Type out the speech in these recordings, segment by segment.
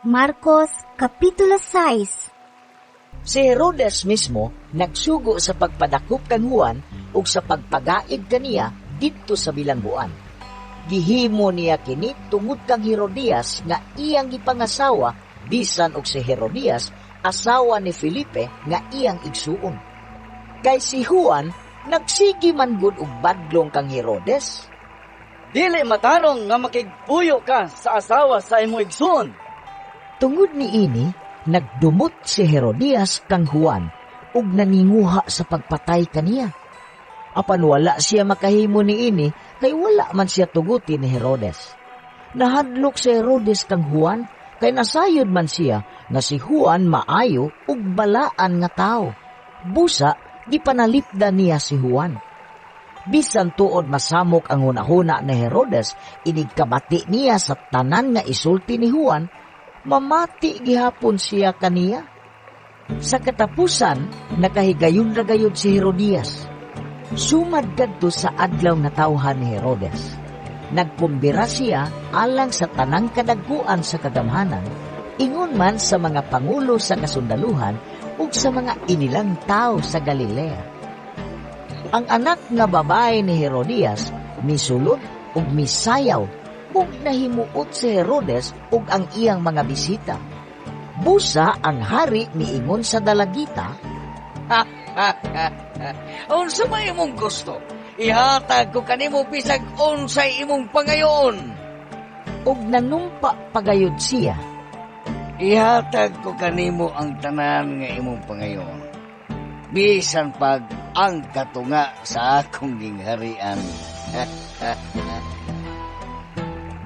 Marcos Kapitulo 6. Si Herodes mismo nagsugo sa pagpadakop kang Juan ug sa pagpagaid kaniya didto sa bilangguan. Gihimo niya kini tungod kang Herodias nga iyang gipangasawa, bisan og si Herodias asawa ni Felipe nga iyang igsuon. Kay si Juan nagsigi man gud og badlong kang Herodes. Dili matarong nga makigpuyo ka sa asawa sa imong igsuon. Tungod niini, nagdumot si Herodias kang Juan ug naninguha sa pagpatay kaniya. Apan wala siya makahimo niini kay wala man siya tuguti ni Herodes. Nahadlok si Herodes kang Juan kay nasayod man siya nga si Juan maayo ug balaan nga tawo. Busa gipanalipdan niya si Juan. Bisan tuod masamok ang hunahuna ni Herodes, inigkabati niya sa tanan nga isulti ni Juan, mamati gihapon siya kaniya. Sa katapusan, nakahigayon ra gayud si Herodias. Sumad kadto sa adlaw nga tawhan ni Herodes, nagkumbira siya alang sa tanang kadagkuan sa kagamhanan, ingon man sa mga pangulo sa kasundaluhan ug sa mga inilang tao sa Galilea. Ang anak nga babae ni Herodias misulod ug misayaw ug nahimuot si Herodes ug ang iyang mga bisita. Busa ang hari miingon sa dalagita, "Unsa may imong gusto? Ihatag ko kanimo bisag unsay imong pangayoon." Ug nanumpa pagayod siya, "Ihatag ko kanimo ang tanan nga imong pangayoon, bisan pag ang katunga sa akong gingharian."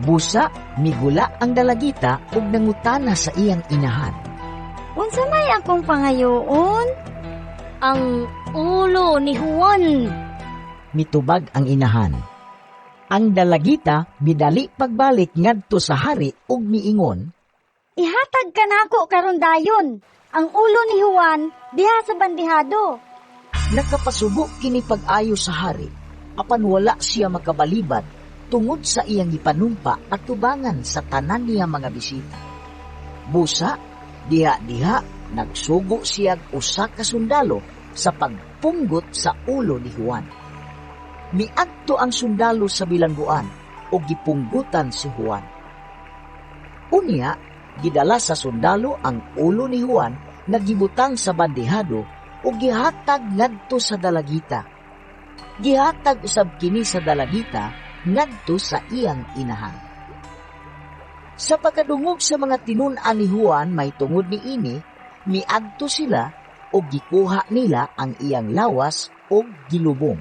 Busa migula ang dalagita ug nangutana sa iyang inahan. "Unsa may akong pangayoon?" "Ang ulo ni Juan." Mitubag ang inahan. Ang dalagita midali pagbalik ngadto sa hari ug miingon, "Ihatag kanako karon dayon ang ulo ni Juan diha sa bandihado." Nakapasubo kini pag-ayo sa hari, apan wala siya makabalibad tungod sa iyang gipanumpa atubangan sa tanan niya mga bisita. Busa, diha-diha, nagsugo siya usa ka sundalo sa pagpunggot sa ulo ni Juan. Miadto ang sundalo sa bilangguan ug gipunggutan si Juan. Unya, gidala sa sundalo ang ulo ni Juan nga gibutang sa bandihado ug gihatag ngadto sa dalagita. Gihatag usab kini sa dalagita ngadto sa iyang inahan. Sa pagkadungog sa mga tinun-an ni Juan mahitungod niini, miadto sila ug gikuha nila ang iyang lawas ug gilubong.